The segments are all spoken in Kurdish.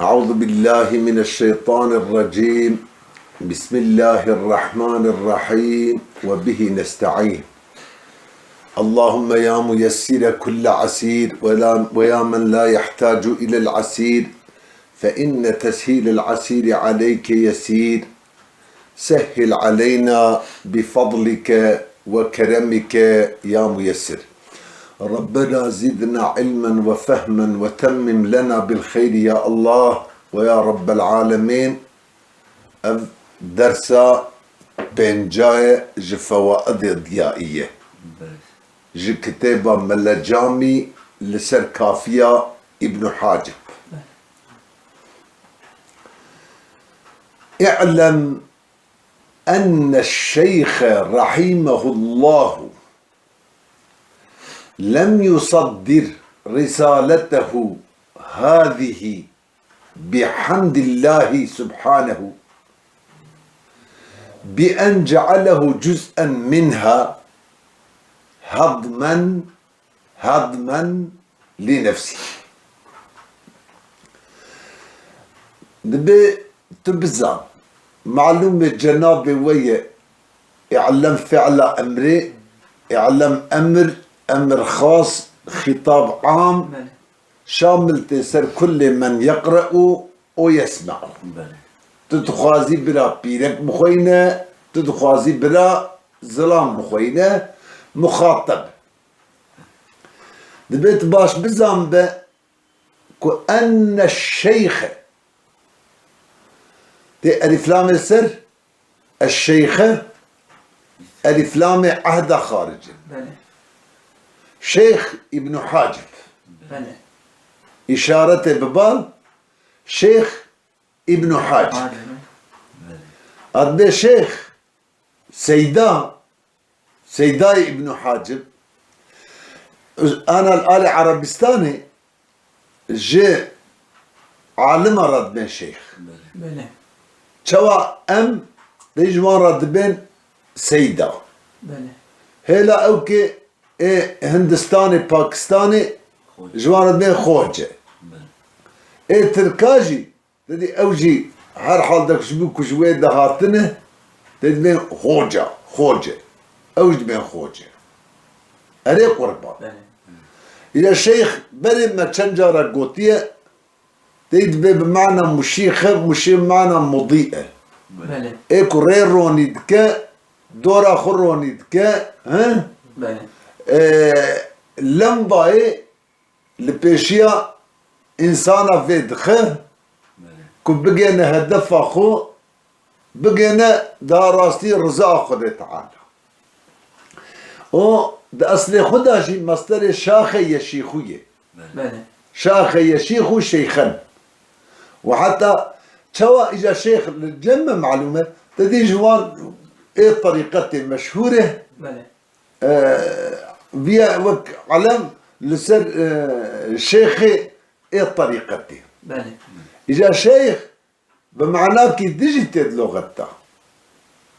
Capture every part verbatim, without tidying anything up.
أعوذ بالله من الشيطان الرجيم. بسم الله الرحمن الرحيم. وبه نستعين. اللهم يا ميسر كل عسير، ولا، ويا من لا يحتاج إلى العسير، فإن تسهيل العسير عليك يسير. سهل علينا بفضلك وكرمك يا ميسر. ربنا زدنا علما وفهما وتمم لنا بالخير يا الله ويا رب العالمين. Ev dersa pênca ye ji fewaidê diyaî ye. Ji kitêba Mele Camî li ser kafiya Îbnû Hacib. اعلم أن الشيخ رحمه الله لم يصدر رسالته هذه بحمد الله سبحانه بأن جعله جزءا منها هضما هضما لنفسه. Dibe tu bizan, malûmê cenabê we ye, i'lem fi'la emrê, i'lem emr, emr xas, xîtab am, Belê. Şamil tê ser kullê men yeqre'u o yesme'u. Belê. Tu dixwazî bira pîrek bixweyne, tu dixwazî bira zilam bixweyne, muxateb. Dibe tu baş bizan be ku enne şeyxe tê elîflamê ser, eşşeyxe elîflamê ehda xaric e. Belê. Şeyx Îbnû Hacib. Belê. Îşaretê bi bal, Şeyx Îbnû Hacib. Hacib. Adê Şeyx Seyda, Seydayê Îbnû Hacib, ana li alê Erebistanê ji alima re dibên şeyx. Belê. Çawa em dê ji wan re dibên seyda. Belê. Hêla ew ki ê Hindistanê, Pakistanê ji wan re dibên xoce. Belê. Ê Tirka jî Didî ew jî her hal de ji bo ku ji wê de hatine, dê dibên hoca, xoce. Ew jî dibên xoce. Erê qurban. Belê. Île şeyx berê me çend cara gotiye, tê dibê bi mana muşîxe, muşî mana mudî e. Belê. Ê ku rê ronî dike, dora xwe ronî dike, he? Belê. Ê, lembayê li pêşiya însana vê dixe ku bigêne hedefa xwe, bigêne daha rastî riza Xwedê Teala. Û di eslê xwe de jî masderê şaxe yeşîxû ye. Belê. Şaxe yeşîxû şeyxen. Û heta çawa îca şeyx li cem me malûm e, te dî ji wan ê terîqetê meşhûr e. Belê. E, viya wek elem li ser, e, şêxê ê terîqetê. Belê. Îca şeyx bi manakî din jî tê di loxet de.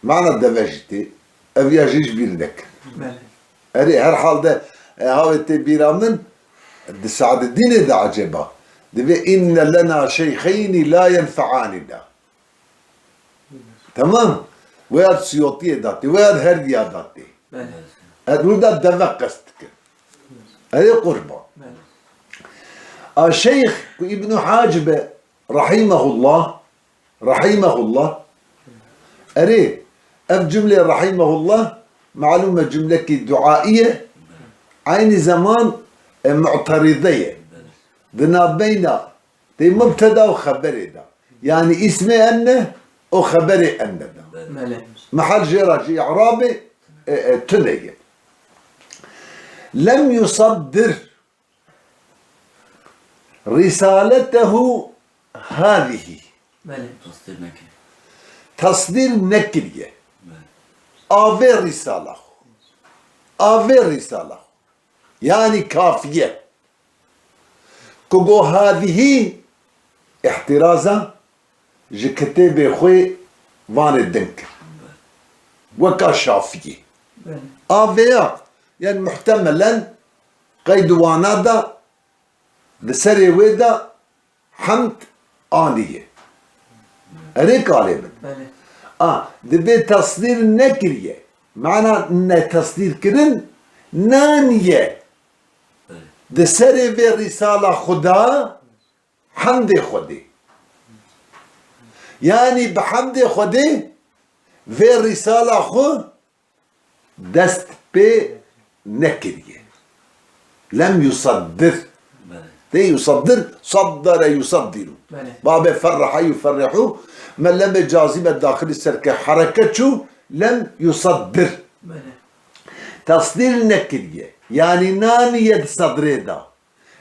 Mana deve jî tê. Ev ya jî ji bîr nekin. Belê. Erê, her hal de, e, havê tê bîra min, di Saededdînê de ecêba. Dibê, "Inne lena şeyxeynî la yenfeanî" da. Tamam. Weya di Siyotiyê de tê, weya di her diya de tê. Belê. Ez burada deve qest dikim. Erê qurban. Belê. A şeyx ku Îbnû Hacib e, rahimehullah, rahimehullah. Erê, ev cümlê rahimehullah, malûm e cümlekî duaî ye. Eynî zeman, e, mu'terîde ye. Di navbeyna Tê mubteda û xeberê de. Yanî îsmê enne û xeberê enne de. Belê. Mehel jê re jî i'rabê, e, e, tune ye. Lem yusaddir risaletehu hadihi. Belê. Tasdîr nekir. Tasdîr nekiriye. Belê. Avê risala xwe. Avê risala xwe. Yanî kafiye. Ku go hadihî îhtîraza ji kitêbê xwe vanê din kir. Weka Şafiyê. Belê. A vêya, yani muhtemelen qeyd wana da, di serê wê de hemd aniye. Erê kalê min. Belê. A, dibê tesdîr nekiriye. Mana ne tesdîr kirin, naniye. Belê. Di serê vê rîsala xwe de hemdê Xwedê. Yanî bi hemdê Xwedê vê rîsala xwe dest pê nekiriye. Lem yusaddir. Belê. Tê yusaddir, saddere yusaddiru. Belê. Babê ferreha yuferrihu, me lemê cazîme daxilî ser ke hereke çû, lem yusaddir. Belê. Tesdîr nekiriye. Yanî naniye di sedrê de.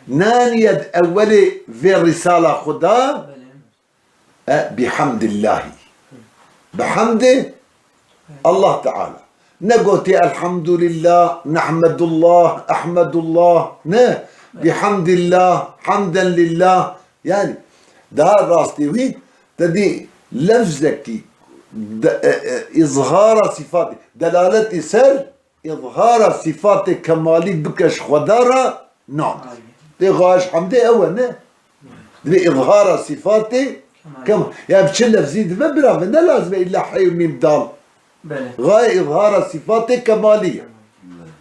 Naniye di ewelê vê rîsala xwe de. Belê. E, bihemdillahî. Bi hemdê Allah Teala. Ne gotî elhamdulillah, nehmedullah, ehmedullah. Ne. Bihemdillah, hamden lillah. Yani daha rastî wî te dî lefzekî de, e, e, izhara sîfatî, delaletî ser îzhara sîfatê kemalî bike ji Xweda re nan. Tê xahiş hemdê ew e, ne? Divê îzhara sîfatê kem. Ya bi çi lefzî dibe bira ve, ne lazim e illa hey û mîm dal. Belê. Xaye îzhara sîfatê kemalî ye.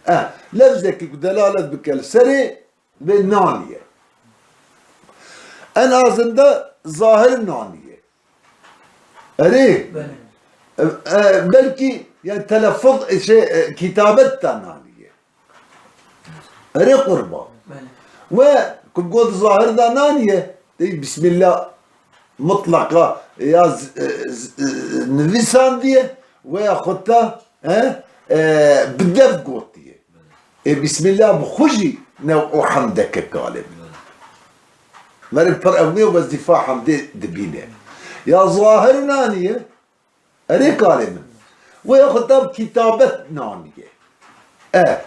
Eh, lefzekî ku delalet bike li serê, divê nanî ye. En azında zahir nanî ye. Erê. Belê. E, e, belkî yani telefuz, e, şey, e, kitabet de nanî ye. Erê qurban. Belê. We ku got zahir de nanî ye, de Bismillah mutlaka ya z-, e, z-, e, nivîsandiye we ya xwe te, he, e, bi dev gotiye. Ê Bismillah bi xwe jî ne û hemdeke kalê. Meriv pir ewnê wezîfa hemdê dibîne. Ya zahir nanî ye, erê kalê min. Wê xwe te bi kitabet nanî ye. E,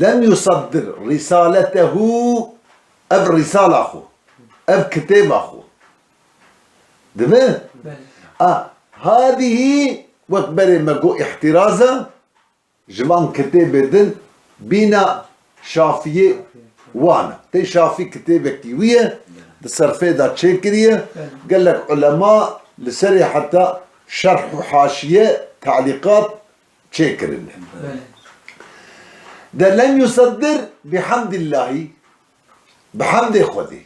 lem yusaddir risaletehu, ev risala xwe, ev kitêba xwe. Dibe? Belê. A, hadihî wek berê me got îhtîraza, ji van kitêbê din bîna Şafiyê wan e. Tê Şafî kitêbekî wî ye, di serfê de çêkiriye. Gelek ulema li serê heta şerh û haşiye, talîqat çêkirine. Belê. De lem yusaddir bihemdillahî, bi hemdê Xwedê.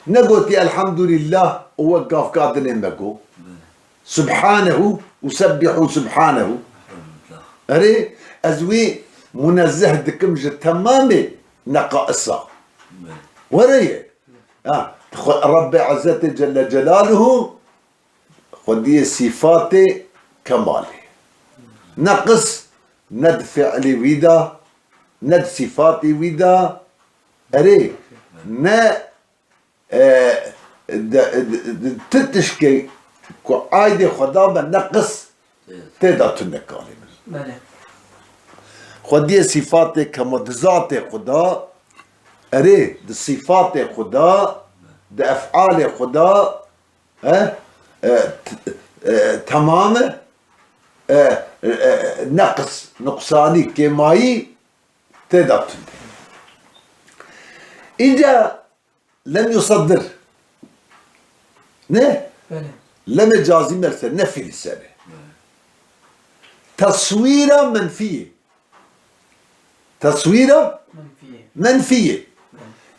Negotî elhamdulillah û wek gavka dinê me got. Subhanehu, usebbihu subhanehu. Erê, ez wî munezzeh dikim ji temamê neqaisa. Were ye. Ha, Xwe-, Rabbê Izzetê Celle Celaluhu Xwediyê sîfatê kemalê. Neqis ne di fiilê wî de, ne di sîfatê wî de, erê, ne, e, de, de, de, ti tişkê ku aydê Xweda be neqis tê de tune kalê min. Belê. Xwediyê sîfatê kema-, di zatê Xweda, erê, di sîfatê Xweda, di efalê Xweda, He? E, t-, e, temam e, e, e, neqis, nuqsanî, kêmayî tê de tune. Înca lem yusaddir. Ne? Belê. Lemê cazîme li ser, nefî li ser e. Teswîra menfî ye. Teswîra menfî ye.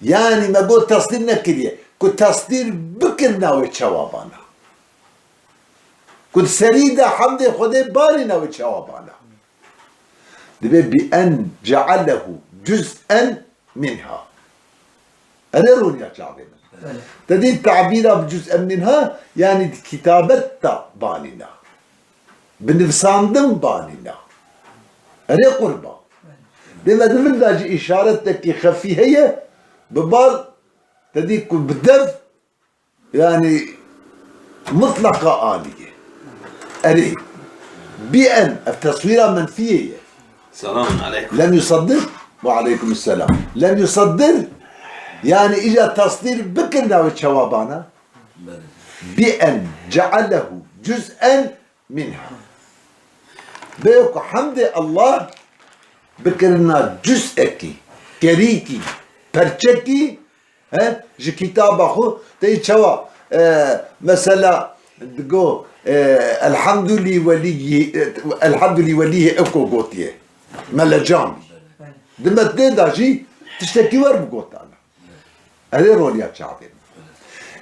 Yanî me got tesdîr nekiriye. Ku tesdîr bikirina wê çewabana. Ku di serî de hemdê Xwedê barîna wê çewabana. Dibê bi en cealehu cuz'en minha. Erê rûniya çavê min. Belê. Te dî tabîra bi cuz'en minha, yanî di kitabet de banîna. Bi nivsandin banîna. Erê qurban. Dê me di vir de jî îşaretekî xefî heye, bi bal te dî ku bi dev, yanî mutlaqa aniye. Erê. Bi en, ev teswîra menfiyê ye. Selamun aleykum. Lem yusaddir. Ve aleykum selam. Lem yusaddir, yanî îca tasdîr bikirina wê çewabana. Belê. Bi en cealehu cuz'en minha. Bê ku hemdê Allah bikirina cuz'ekî, kerîkî, perçekî He? Ji kitaba xwe tê çawa, e, mesela digo, e, elhamdülî weliyî, e, elhamdülî weliyî eko gotiye. Mele Camî. Di metnê de jî tiştekî wer bigotana. Erê roliya çavê.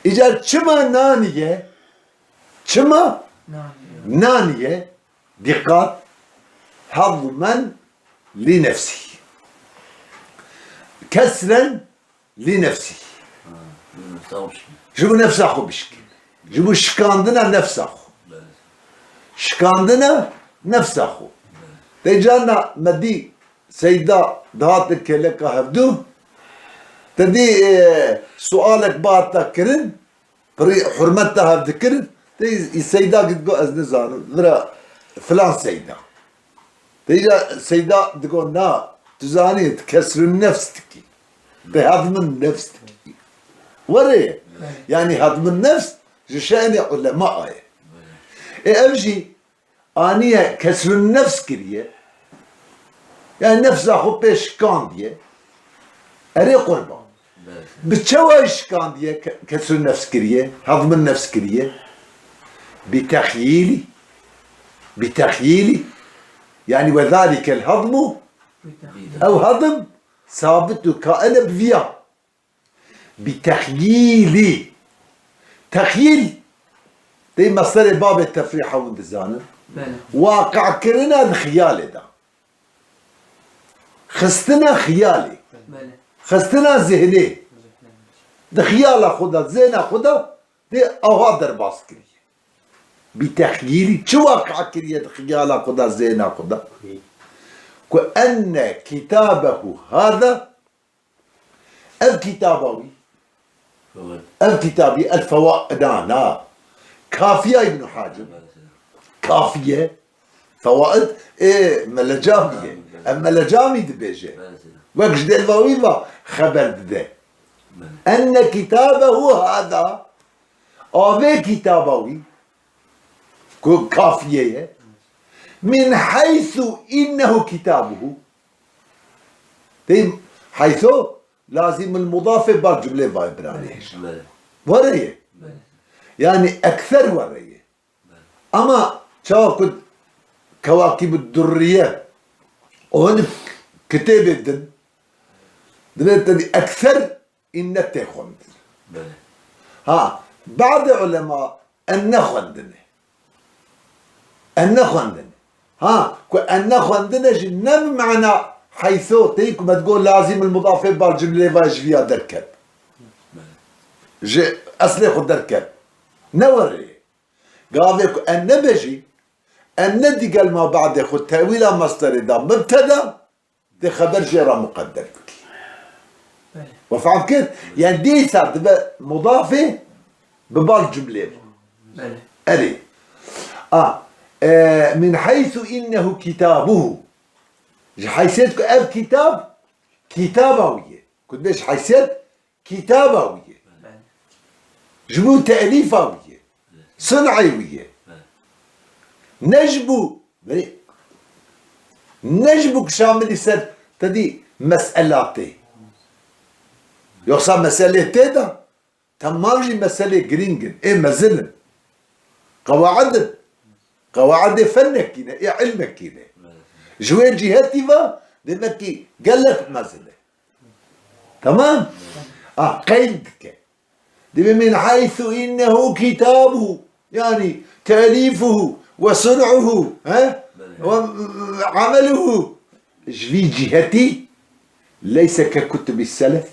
Îcar çima naniye? Çima naniye? Dîqat. Hazmen li nefsî. Kesren li nefsî. Ha, ji bo nefsa xwe bişkin. Ji bo şikandina nefsa xwe. Belê. Şikandina nefsa xwe. Belê. Tê carna me dî Seyda dihatin kêleka hevdû. Te dî, e, sualek bihata kirin. Pirî hurmet te hev dikirin. Tê î Seyda gid got ez nizanim. Vira filan Seyda. Tê îca Seyda digo na. Tu zanî tu kesrûn nefs dikî. Te hazmin nefs dikî. Were ye. Yanî hazmin nefs ji şe'nê ulema ye. E ev jî aniye kesrûn nefs kiriye. Yani nefsa xwe pê şikandiye. Erê qurban. Belê. Bi çawa şikandiye ke-, kesrûn nefs kiriye, hazmin nefs kiriye? Bi texyîlî. Bi texyîlî. Yani ve zalikel hazmu. Ew hazm sabit û kain e bi viya. Bi texyîlî. Texyîl, tê mesderê babê tefrîha hûn dizanin. Belê. Waqekirina di xiyalê de. Xistina xiyalê. Belê. Xistina zihnê. Di xiyala xwe de, zêna xwe de, tê aha derbas kiriye. Bi texyîlî. Çi waqe kiriye di xiyala xwe de, zêna xwe de? Ku enne kitabehu hada Ev kitaba wî. Fawaid. Ev kitabî El Fawaid, na, na. Kafiya Îbn Hacim. Kafiye. Fawaid, ê, Mele Camî ye. Ev Mele Camî dibêje. Wek ji dêlva wî ve xeber dide. Enne kitabehu hada. Avê kitaba wî. Ku kafiye ye. Min heysu innehu kitabuhu. Tê heysu lazimul mudafê bal cumlê vay biranê hêja. Belê. Were ye. Belê. Yani ekser were ye. Belê. Ama çawa ku Kewakîb Durriye û hin kitêbê din, divê te dî ekser Înne tê xwendin. Belê. Ha, badê ulema enne xwendine. Enne xwendine. Ha, ku enne xwendine jî ne bi mana heyso tê ku me digo lazim il mudafê bar cimlê va ji viya derket. Belê. Ji eslê xwe derket. Ne werê. Gavê ku enne be jî, enne digel ma badê xwe tewîla mastarê da mubteda, Dê xeber jê re muqedder bikî. Belê. We fehm kir? Yani dîsa dibe mudafê bi bal cumlê ve. Belê. Erê. A, e, min heysu innehu kitabuhu. Ji heysiyet ku ev kitab, kitaba wî ye. Ku dibe ji heysiyet kitaba wî ye. Belê. Ji bo te'lîfa wî ye. Sun'ê wî ye. Belê. Ne ji bo, belê, ne ji bo ku şamilî ser te dî mes'ela tê. Yoksa meselê tê de, temam jî meselê girîng in, ê mezin in. Qewaid in. Qewaidê fennekî ne, ê ilmekî ne. Ji wê cîhetî ve, demek ki gelek mezin e. Tamam? Ah, qeyd dike. Dibe min heysu innehu kitabuhu. Yani telîfuhu ve sun'uhu. He? Belê. Ve ameluhu. Ji vî cîhetî leyse ke kutubî selef.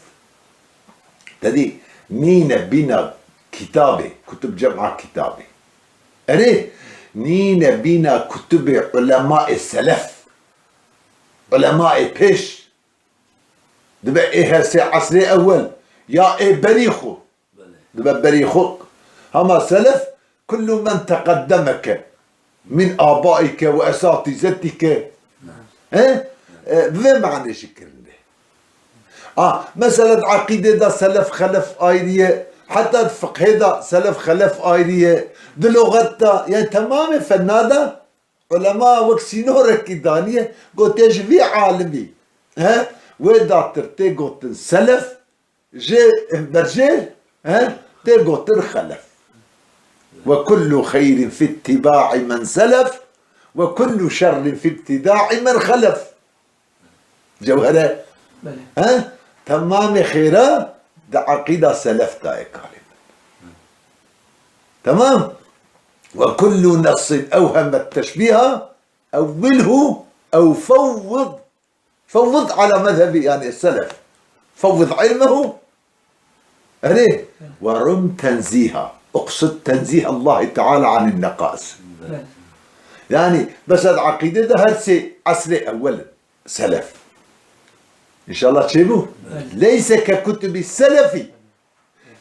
Tedî nîne bîna kitabê, kutub cem'a kitabê. Erê, nîne bîna kutubê ulemaê selef. Ulemaê pêş. Dibe ê her sê esrê ewel ya ê berî xwe. Belê. Dibe berî xwe. Hema selef, kullu men teqeddemeke min abaike ve esatîzetike. He? E, bi vê manê jî kirine. A, mesela di eqîdê de selef xelef ayrî ye. Heta di fiqhê de selef xelef ayrî ye. Di loxet de, yani temamê fenna de Ulema wek sînorekî daniye, gotiye ji vî alimî, he, wê datir tê gotin selef, jê berjêr, he, tê gotin xelef. Ve kullu xeyrin fi ittiba'i men selef, ve kullu şerrin fi ibtida'i men xelef. Cewhere. Belê. He? Temamê xêra di eqîda selef de ye kalê min. Temam. Ve kullu nessin ewhemet teşbîha, ewwilhu ew fewwid. Fewwid ala mezhebi, yani selef. Fewwid ilmehu. Erê. Ve rum tenzîha. Uqsid tenzîh Allahi Teala anin neqais. Belê. Yani, mesela eqîde de her sê esrê ewwel in. Selef. İnşallah çêbû. Evet. Leyse ke kutubi selefi.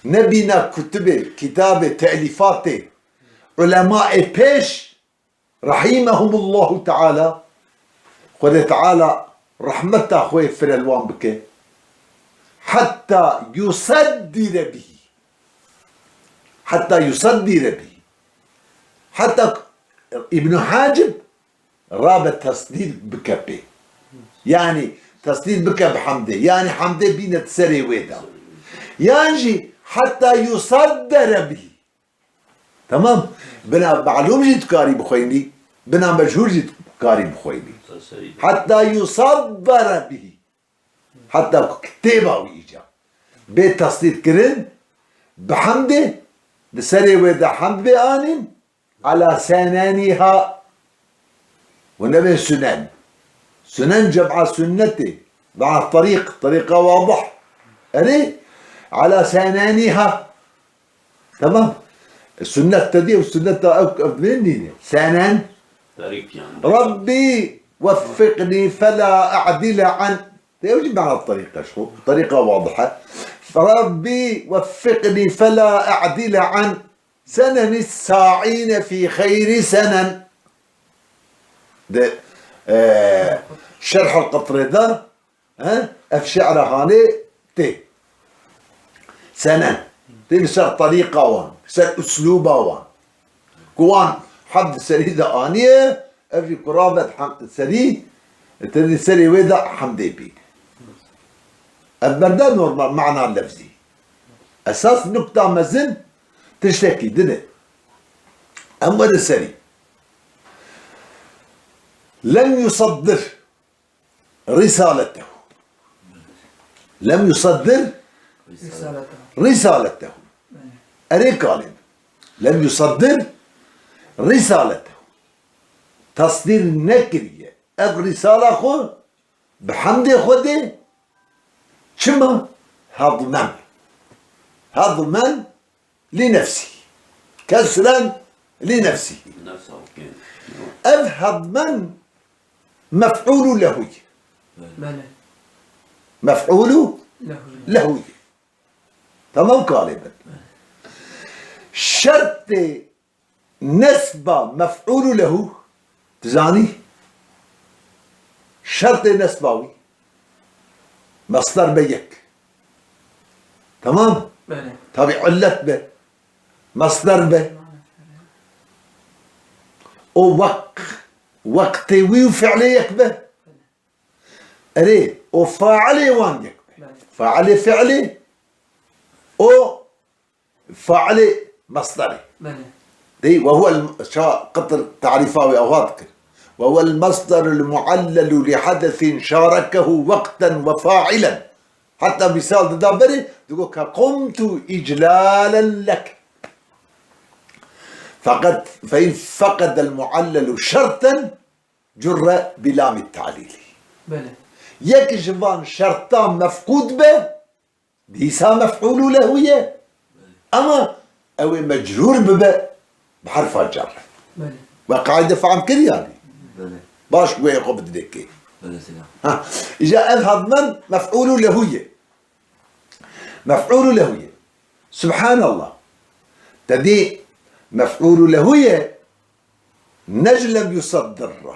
Nebîna kutubê, kitabê, telîfatê ulemaê pêş, rahimehumullahu teala, Xwedê Teala rahmeta xwe fire li wan bike. Hatta yusaddire bihi. Hatta yusaddire bihi. Hatta İbn Hacib rabe tesdîr bike pê. Yani tesdîr bike bi hemdê. Yani hemdê bîne di serê wê de. Yan jî heta yusaddere bî. Tamam. Bina malûm jî dikarî bixwînî, bina meşhûr jî dikarî bixwînî. Heta yusaddere bî. Heta ku kitêba wî îca bê tesdîr kirin, bi hemdê, di serê wê de hemd bê anîn, ala seneniha. Û nebên sunen. Sunen cem'a sunnetê. Ve terîq, terîqa wadih. Erê, ala seneniha. Tamam. E, sunnet te diye, sunnet da ev, ev bên nîne. Senen. Terîq yani. Rabbi weffiqni fela a'dile an. Te ew jî mana terîqa şu. Terîqa wadihe. Rabbi weffiqni fela a'dile an seneni sa'ine fi xeyri senen. De, e, Şerh el Qetrê de, he, ev şi'ra hanê tê. Senen. Tê li ser terîqa wan, ser uslûba wan. Ku wan hemd serî de aniye, ev jî ku ravet hemd serî, tê di serê wê de hemdê bîne. Ev berde normal, mana lefzî. Esas nukta mezin tiştekî din e. Em werin serî. Lem yusaddir risaletehu. Lem yusaddir Risaletehu. Risaletehu. Erê kalê min. Lem yusaddir risaletehu. Tasdîr nekiriye ev risala xwe bi hemdê Xwedê. Çima? Hedmen. Hedmen li nefsî. Kesren li nefsî. Nefsa, okey. Ev hedmen mef'ûlû lehu ye. Belê. Mef'ûlû Lehu. Lehu ye. Tamam kalê min. Şertê nesba mef'ûlû lehu, tu zanî? Şertê nesba wî, mesder be yek. Tamam? Belê. Tabi illet be. Mesder be. O wek-, wektê wî û fi'lê yek be. Erê, o failê wan yek be. Belê. Failê fi'lê, o failê mesderê. Belê. Dey, ve huwel, şa qitr tarîfa wê ava dikir. Ve huwel mesderul muallelu li hadesin şarekehu wekten ve failen. Heta mîsal dida berê, digo ke qumtu iclalen lek. Feqet, fe in feqedel muallelu şerten, curre bi lamî ta'lîlî. Belê. Yek ji van şertan mefqûd be, dîsa mef'ûlû lehu ye. Ama ew ê mecrûr bibe bi herfa cer. Belê. We qaîde fehm kir yani. Belê. Baş wê xwe bidinê kê. Belê, selam. Ha, îca ev hedmen mef'ûlû lehu ye. Mef'ûlû lehu ye. Subhanallah. Te dî mef'ûlû lehu ye, ne ji lem yusaddirra.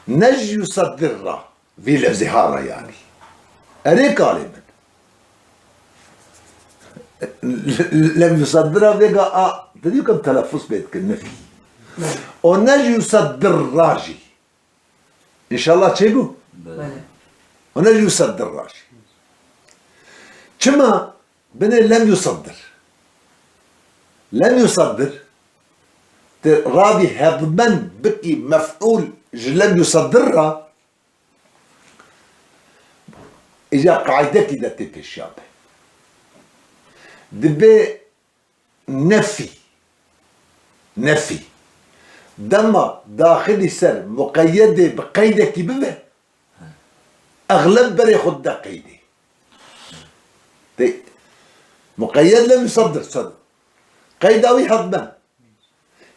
Ne ji yusaddirra. Vî lefzê hara yani. Erê kalê min. Lem yusaddirra vêga a, te dî ku em telefuz pê dikin, nefî. O ne ji yusaddirra jî. İnşallah çêbû? Belê. Hûn jî wisa dirraş. Çima binê lem yusaddir? Lem yusaddir, tu rabî hedmen bikî mef'ûl ji lem yusaddir ra, îca qaydekî de tê pêşiya be. Dibê nefî. Nefî. Dema daxilî ser muqeyyedê bi qeydekî bibe, exleb berê xwe dide qeydê. Tê, muqeyyed lem yusaddir ser. Qeyda wî hedmen.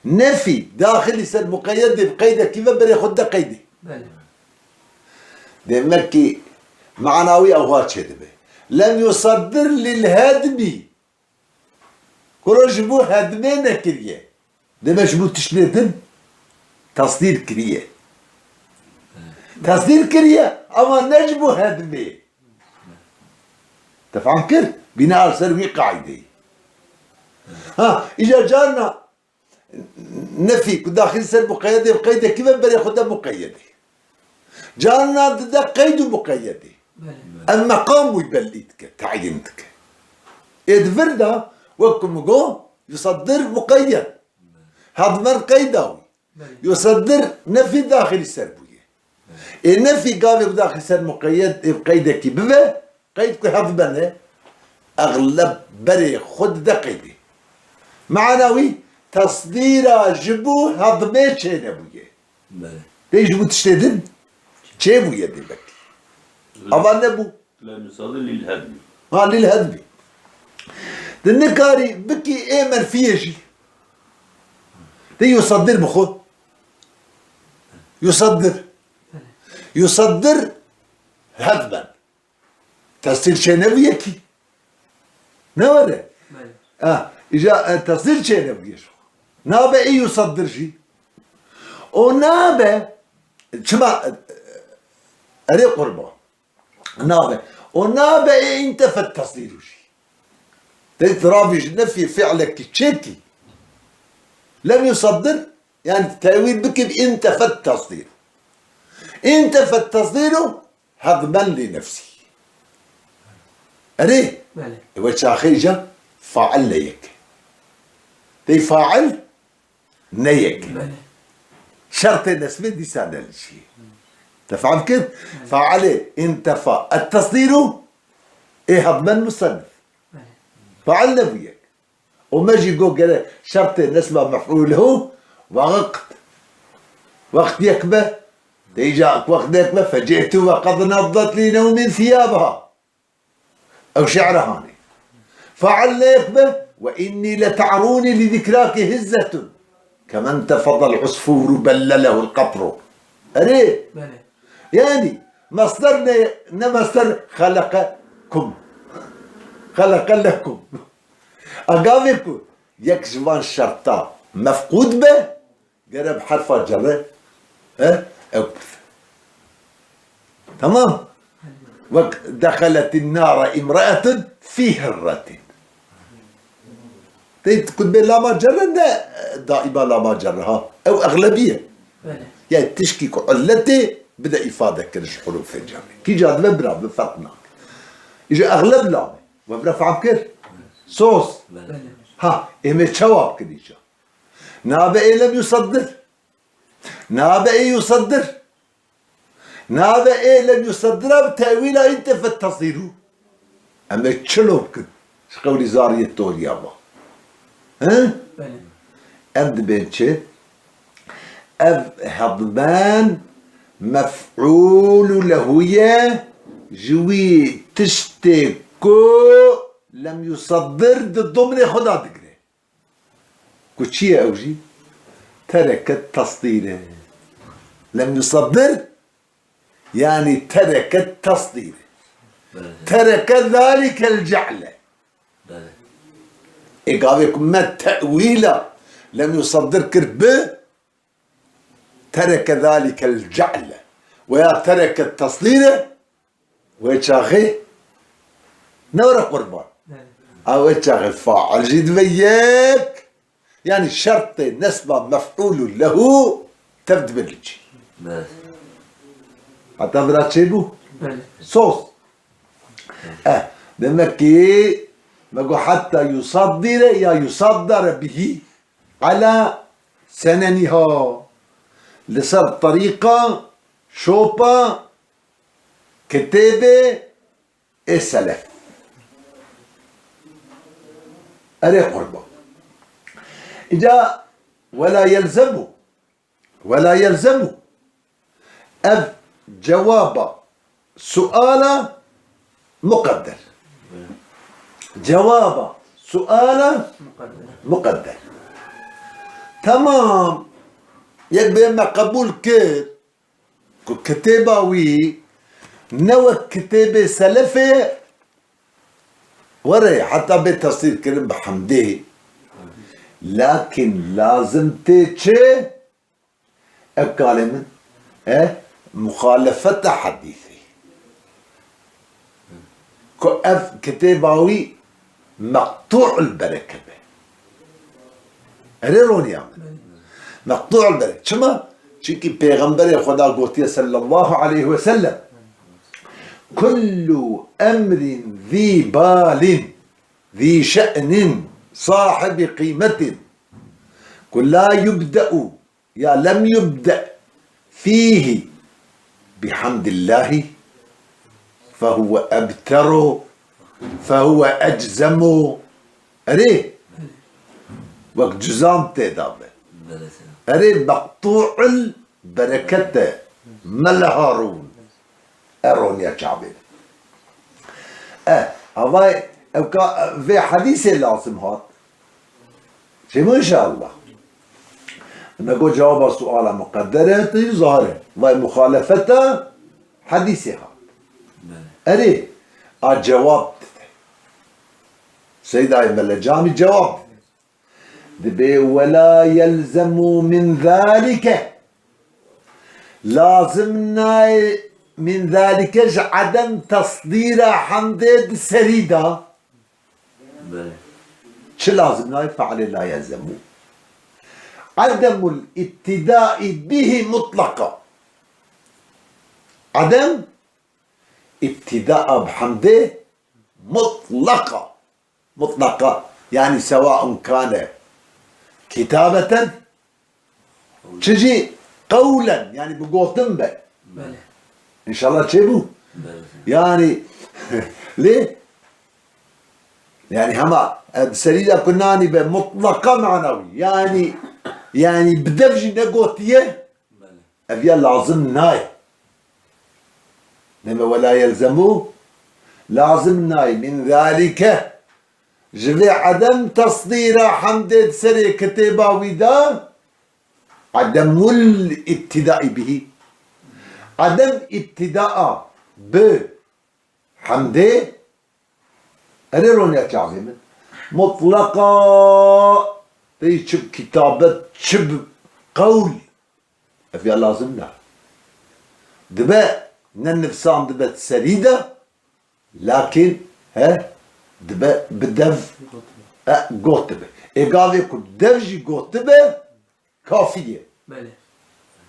Nefî, daxilî ser muqeyyedê bi qeydekî ve berê xwe dide qeydê. Belê. Demek ki mana wî ewha çêdibe. Lem yusaddir lil hedmi. Kuro ji bo hedmê nekiriye. Deme ji bo tiştê din tasdîr kiriye. Tasdîr kiriye ama ne ji bo hedmê. Te fam kir? Bîna li ser wî qaydeyî. Ha, îca carna nefî ku daxil ser muqeyyedê bi qeydekî ve berê xwe de muqeyyedê. Carna dide qeyd û muqeyyedê. Belê. Ev meqam wî bellî dike, teyîn dike. Ê di vir de, wek ku min got, yusaddir muqeyyed. Hedmen qeyda wî. Belê. Yusaddir nefî daxilî ser bûye. Ê nefî gavê ku daxil ser muqeyyed, ê qeydekî bibe, qeyd ku hedmen e, exleb berê xwe dide qeydê. Mana wî, tasdîra ji bo hedmê çênebûye. Belê. Tê ji bo tiştê din çêbûye demek. Ava nebû. Lem yusaddir lil hedmi. Ha, lil hedmi. Di nikarî bikî ê menfiyê jî. Tê yusaddir bixwe. Yusaddir. Yusaddir hedmen. Tesdîr çênebûye kî? Ne were? Belê. Ha, îca, e, tesdîr çênebûye jî. Nabe ê yusaddir jî. O nabe, çima, e, erê qurban. Nabe. O nabe ê intefet tesdîrû jî. Tê tirafî ji nefî fi'lekî çêkî. Lem yusaddir, yani tewîl bikî bi intefet tesdîrû. Intefet tesdîrû hedmen li nefsî. Erê, Belê. e, we çaxê îca fail ne yek. Tê fail ne yek. Belê. Şertê nesbê dîsa ne li jî. Te fam kir? Belê. Failê intefa et tesdîrû ê hedmen musennif. Belê. Fail nebû yek. Û me jî got gere şertê nesba mef'ûlhu wext. Wext yek be. Dê îca wext yek be. Fecî'tu ve qed neddetli newmin thiyâbeha. Ew şi'ra hanê. Fail ne yek be. Ve innî leta'rûnî li zikrâki hizzetun. Kemen tefedel usfûru bellelehul qetru. Erê. Belê. Yani, mesder ne, ne mesder xeleqe kum. Xeleqe lekum. A gavê ku yek ji van şerta mefqûd be, gere bi herfa cerre, he, ew bif. Tamam. Wek dexeletin nara imraetun fî hirretin. Tê ku dibê lama cerre ne daîma lama cerre ha. Ew exlebî ye. Belê. Yani tişkî ku illetê bide îfade kir ji hurufê cerrê. Kî ca dibe bira bi ferq nake. Îja exleb lame. We bira fam kir? Sos. Belê. Ha, ê me çawa bikin îja? Nabe ê lem yusaddir. Nabe ê yusaddir. Nabe ê lem yusaddira bi tewîla intefet tasdîrû. Em ê çilo bikin? Ji qewlî zariyê toriya ma. He? Belê. Em dibên çi? Ev hedmen mef'ûlû lehu ye, ji wî tiştê ku lem yusaddir di domnê xwe de digre. Ku çi ye ew jî? Tereke tasdîr e. Lem yusaddir, yani tereke tasdîr e. Belê. Tereke zalikel ce'le. Belê. Ê gavê ku me tewîla lem yusaddir kir bi tereke zalikel ce'le. Veya tereke tasdîr e. Wê çaxê ne were qurban. Evet. A wê çaxê fail jî dibe yek. Yani şertê nesba mef'ûlû lehu tev dibe li cî. Evet. Heta vira çêbû? Belê. Sos. E, Demek ki me got hetta yusaddire ya yusaddare bihî ala seneniha. Li ser terîqa, şopa, kitêbê ê selef. Erê qurban. Îca wela yelzemu. Wela yelzemu. Ev cewaba suala muqedder. Cewaba suala muqedder. Temam. Yek bê me qebûl kir ku kitêba wî ne wek kitêbê selefê were heta bê tesdîr kirin bi hemdê. Lakin lazim tê çi? Ev kalê min, e, muxalefeta hedîsê. Ku ev kitêba wî meqtû'ul bereke be. Erê roniya min. Meqtû'ul bereke. Çima? Çimkî Pêxemberê Xweda gotiye sallallahu aleyhi ve sellem, "Kullu emrin zî balin, zî şe'nin, sahibi qîmetin, ku la yubde'u ya lem yubde fîhî bihamdillahî fehuve ebteru fehuve eczemu." Erê, wek cuzam tê da be. Erê, meqtû'ul berekete, Mele Harûn. E roniya çavê. E, avay, ev ka, vê hedîsê lazim hat. Çêbû inşallah. Me got cewaba suala muqedder e, tu zahir e. Vay muxalefeta hedîsê ha. Erê, a cewab dide. Seydayê Mele Camî cewab dide. Dibê wela yelzemu min zalike. Lazim nayê min zalike ji edem tesdîra hemdê di serî de. Belê. Çi lazim nayê? Fe'lê la yelzemu. Edemul îbtidai bihî mutlaqa. Edem îbtidaa bi hemdê mutlaqa. Mutlaqa. Yani sewaun kane kitabeten, çi jî qewlen, yani bi gotin be. Belê. İnşallah çêbû. Belê. Yani, lê, yani hema, e, serî de ku nanî be mutlaqa manawî. Yani, yani bi dev jî negotiye. Belê. Ev ya lazim nayê. Deme wela yelzemu, lazim nayê. Min zalike. Ji vê edem tesdîra hemdê di serê kitêba wî de, edemul îbtidai bihî. Edem îbtidaa bi hemdê, erê roniya çavê min. Mutlaqa, tey çi bi kitabet, çi bi qewl, ev ya lazim ne. Dibe, ne nivsan dibe serî de, lakin, he, dibe bi dev, e, gotibe. Ê gavê ku dev jî gotibe, kafî ye. Belê.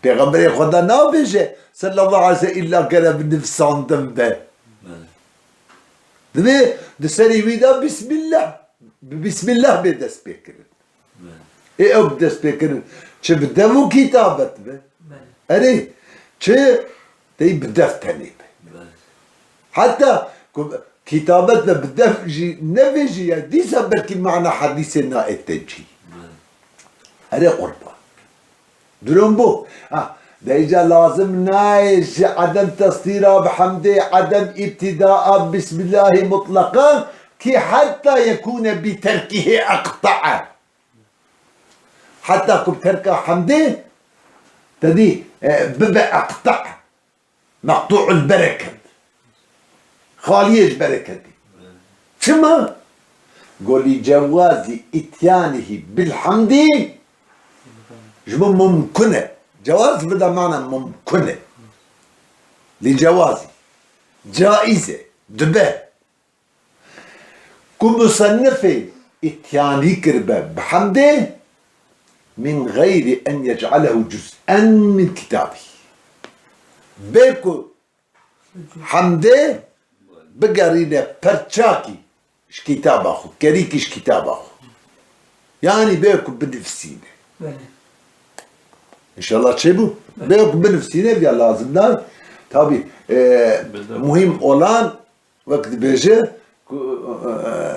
Pêxemberê Xweda nabêje, sallallahu aleyhi ve sellem, illa gere bi nivsandin be. Belê. Divê di serî wî de Bismillah, bi Bismillah bê destpêkirin. Belê. Ê ew bi destpêkirin, çi bi dev û kitabet be. Belê. Erê, çi tey bi dev tenê be. Belê. Heta ku kitabet ve bi dev jî nevêjî ya, dîsa belkî mana hedîsê naête cî. Belê. Erê qurban. Durum bu. Ha, de îca lazim nayê ji edem tesdîra bi hemdê, edem îbtîdaa bi bismillahî mutlaqa ki heta yekûne bi terkihê eqta'a. Heta ku bi terka hemdê te dî, e, bibe eqta'. Meqtû'ul bereket. Xaliyê ji bereketê. Çima? Go li cewazî îtyanihî bil hamdî ji bo mumkun e. Cewaz bide mana mumkun e. Li cewazî. Caiz e. Dibe. Ku musennifê îtyanî kiribe bi hemdê, min xeyrî en yec'alehu cuz'en min kitabî. Bê ku hemdê bigerîne perçakî ji kitaba xwe, kerîkî ji kitaba xwe. Yanî bê ku binivîsîne. Belê. Înşallah çêbû. Belê. Bê ku binivîsîne ya lazim nayê. Tabî, e, Belê. muhîm olan, wek dibêje, ku, e,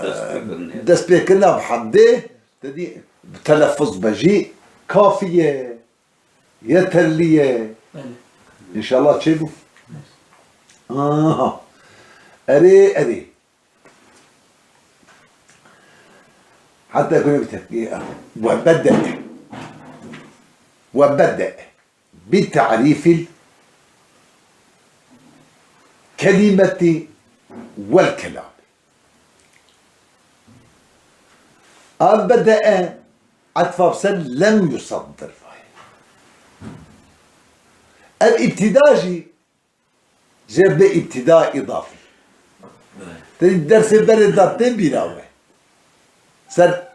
Destpêkirine. destpêkirina bi hemdê, te dî bi telefuz be jî kafî ye, yeterlî ye. Belê. Înşallah çêbû. Aha. Erê, erê. Heta ku nêbite, وبدأ. وبدأ بتعريف الكلمة والكلام. Ev bede'e etfa bi ser lem yusaddir vay. Ev îbtîda jî Jê bi îbtîda îdafî. Belê. Te dersê berê de tên bîra we. Ser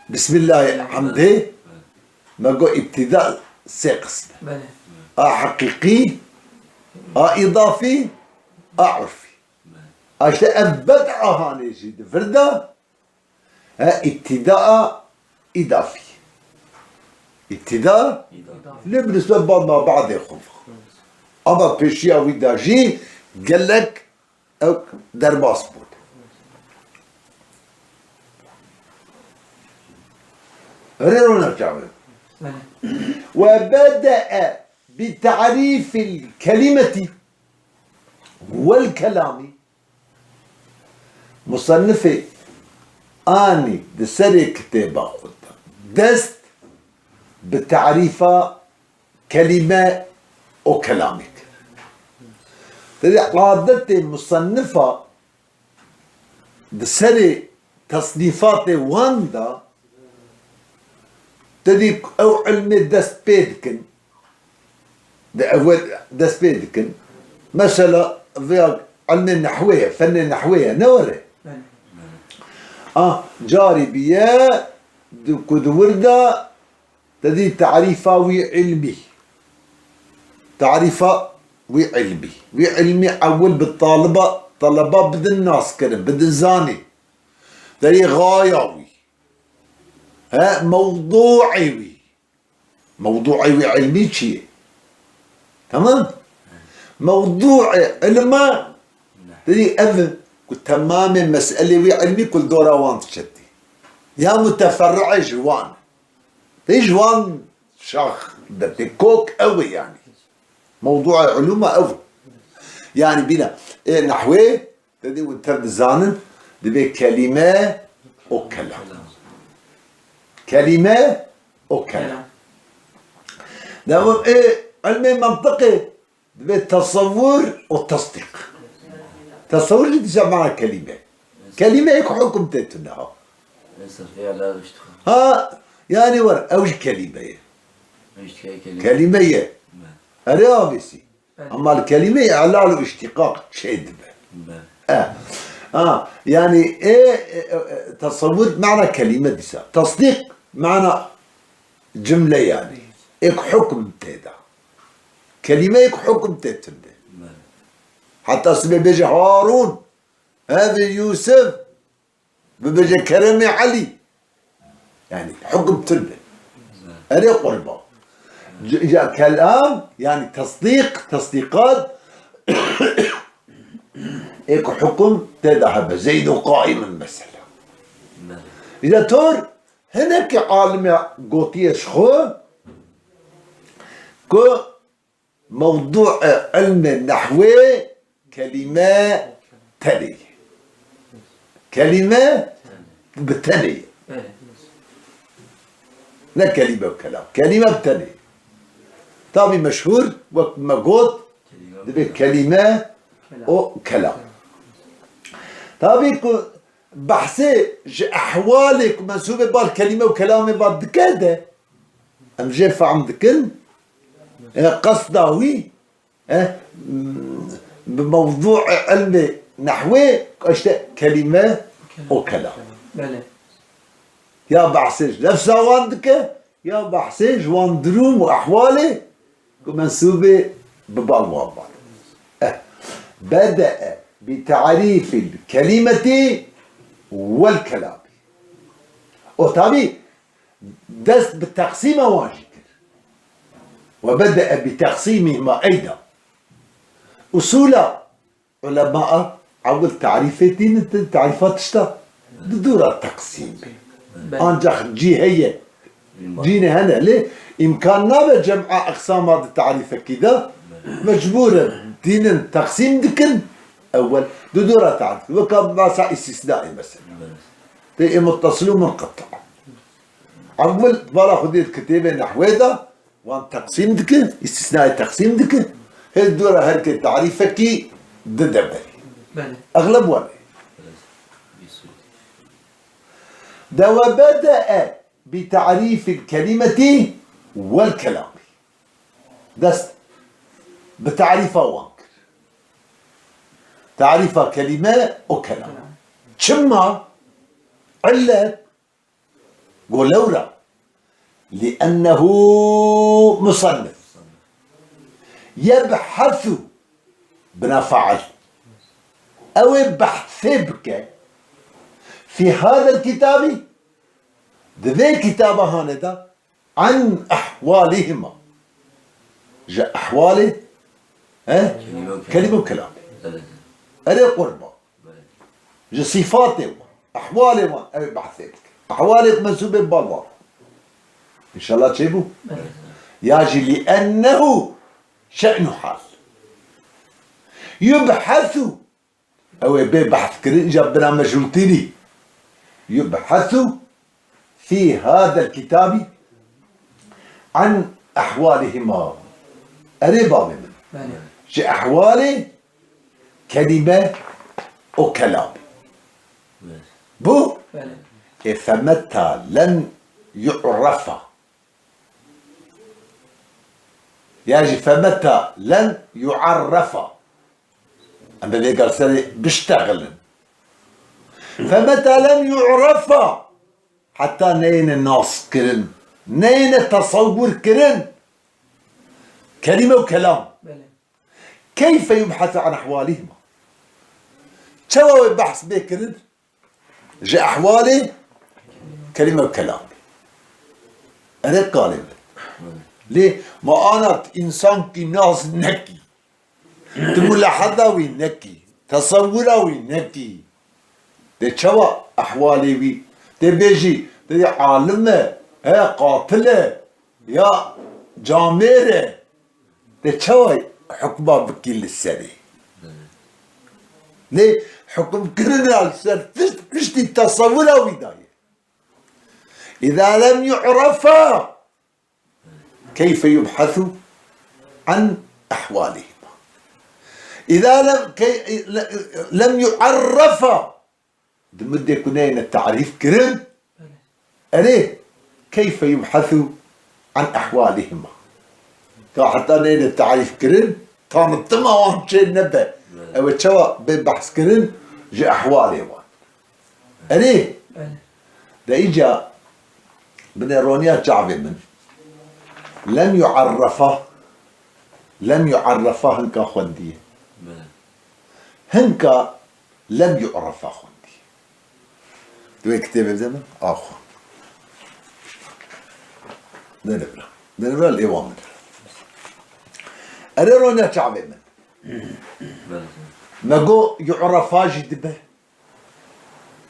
Bismillahê Hemdê, me got îbtîda sê qism e. Belê. A heqîqî, a îdafî, a urfî. Belê. A işte ev bed'a hanê jî di vir de, He, îbtîdaa îdafî. Îbtîda, Îdafî. lê bi nisbet bad ma badê xwe. Ama pêşiya wî de jî gelek ew derbas bûn. Erê rona çawe. Belê. وبدأ بتعريف الكلمة والكلام. Musennifê anî di serê kitêba xwe de dest bi tarîfa kelîme û kelamê kir. Tedê adetê musennifa di serê tesnîfatê wan de Tedî ew ilmê dest pê dikin, di ewel dest pê dikin. Mesela vêya ilmê nehwê ye, fennê nehwê ye, ne were? Belê. A, carî biye, di, ku di wir de, tedî tarîfa wî ilmî. Tarîfa wî ilmî. Wî ilmî ewil bi taliba, taleba bidin naskirin, bidin zanî. Derî xaya wî. He, mewdû'ê wî. Mewdû'ê wî ilmî çi ye? Tamam? Mewdû'ê ilma, derî ev in ku temamê meselê wî ilmî ku li dora wan diçetî. Ya muteferri'ê ji wan. Tê ji wan şax dertê kok ew e yanî. Mewdû'ê ilûma ew. Yanî bîne, ê nehwê, Tedê hûn tev dizanin, divê kelîme û kelam. Kelîme û kelam. Devam, ê, ilmê mentiqê divê tesewwur û tesdîq. Tesewwur jî dîsa mana kelîme. Kelîmeyek hukm tê tune ha. Ha, yani war, ew jî kelîme ye. Kelîme ye. Erê avêsî. Belê. Ama li kelîmeyê îhlal û îştîqaq çêdibe. Belê. E. Ha, yani, e, e, e, tesewwur mana kelîme dîsa. Tesdîq mana cimle yani. Êk hukm tê de. Kelîmeyek hukm tê tune. Belê. Heta sibê bêje Harûn, hevê Yûsif, Bibêje keremê Elî. Yani hukm tune. Erê qurba. C-, ya kelam, yani tesdîq, tesdîqat, êk hukm tê de hebe. Zeydun qaimun mesela. Îca tor hinekî alime gotiye ji xwe ku Mewdû'ê ilmê nehwê kelîme tenê ye. Kelîme bi tenê ye. Belê. Ne kelîme û kelam. Kelîme bi tenê ye. Tabî meşhûr, wek me got, dibê kelîme û kelam. Tabî ku behsê ji ehwalê ku mensûbê bar kelîme û kelamê bar dike de, em jê fehm dikin, e, qesda wî, e, bi mewdû'ê ilmê nehwê, işte kelîme û kelam. Belê. Ya behsê ji nefsa wan dike, ya behsê ji wan durûm û ehwalê ku mensûbê bi bal wan wan. Eh, bede'e bi ta'rîfil kelimeti vel kelamî. O tabî dest bi teqsîma wan jî kir. Ve bede'e bi teqsîmihima eyda. Usûla Ulema ewil tarîfê tînin, tarîfa tişta di dûra teqsîmê. Belê. Ancak cî heye. Cînê hene lê îmkan nabe cem'a eqsama di tarîfekî de mecbûr e tînin teqsîm dikin. Ewel di dûra tarîfê. Weka basa îstîsnaê mesela. Belê. Tê ê muttasil û munqeti'. Ewil bala xwedê di kitêbê nehwê de Wan teqsîm dike, îstîsnayê teqsîm dike. Her dora her kê tarîfekî dide berî. Belê. Exleb wan e. De we bede'e bi ta'rîfil kelimeti vel kelamî. Dest bi tarîfa wan kir. Tarîfa kelîme û kelam. Çima? Illet Go lewra. Li'ennehu musannif. Yebhesu bina fail. Ew ê behsê bike. Fî hadel kitabî. Di vê kitaba hane de an ehwalihima. Ji ehwalê, he? Kelîme û kelam. Kelîme û kelam. Evet. Erê qurban. Ji sîfatê wan, ehwalê wan, ew ê behsê bike. Ehwalê ku mensûbê bal wan. Înşallah çêbû. Ya jî li ennehu şe'nu hal. Yubhesu. Ew ê bê behs kirin, îca bina mecûltînî. Yubhesu. Fî hadel kitabî an ehwalihima. Erê bavê min. Belê. Ji ehwalê kelîme û kelam. Belê. Bu? Belê. E, femeta lem yu'refa. Ya jî femeta lem yu'arrefa. Em bi vê gel serê biştexilin. Femeta lem yu'refa. Heta neyêne naskirin, neyêne tesewwur kirin. Kelîme û kelam. Belê. Keyfe yubhesu an ehwalihima. Çawa wê behs bê kirin? Ji ehwalê kelîme û kelam. Erê kalê min. Lê ma ana însankî nas nekî. Tu mulaheza wî nekî, tesewwura wî nekî. Dê çawa ehwalê wî? Dê bêjî, dê alim e, he, qatil e, ya camêr e. Dê çawa hukma bikî li serê? Lê hukmkirina li ser tişt piştî tesewwura wî de ye. Îza lem yu'refa, Keyfe yubhesu an ehwalihima. Îza lem, key-, le-, lem yu'arrefa. Di mudê ku neyne tarîf kirin, erê, keyfe yubhesu an ehwalihima. Ta heta neyne tarîf kirin, tanıtıma wan çê nebe. Evet. Ew ê çawa bê behs kirin ji ehwalê wan. Erê. Belê. De îca binê roniya çavê min. Lem yu'arrefa, lem yu'arrefa hinka xwendiye. Belê. Hinka lem yu'refa xwendiye. Di wê kitêbê de min, axwe. Denivra. Denivra li êwa min. Erê roniya çavê min. Belê. Me got yu'refa jî dibe.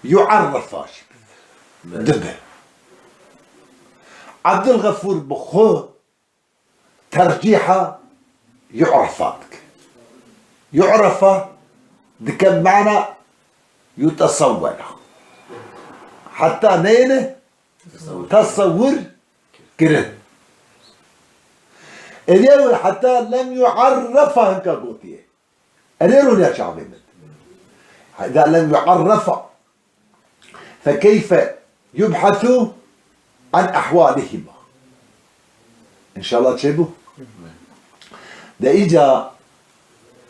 Yu'arrefa jî dibe. Belê. Abdulgafûr bi xwe tercîha yu'refa dike. Yu'refa dike mana yutesewwera. Heta neyne tesewwur kirin. Êdî ew heta lem yu'arrefa hinka gotiye. Erê rûne çavê min. Heda lem yu'arrefa. Fekeyfe yubhasu an ehwalihima. İnşallah çêbû. De îca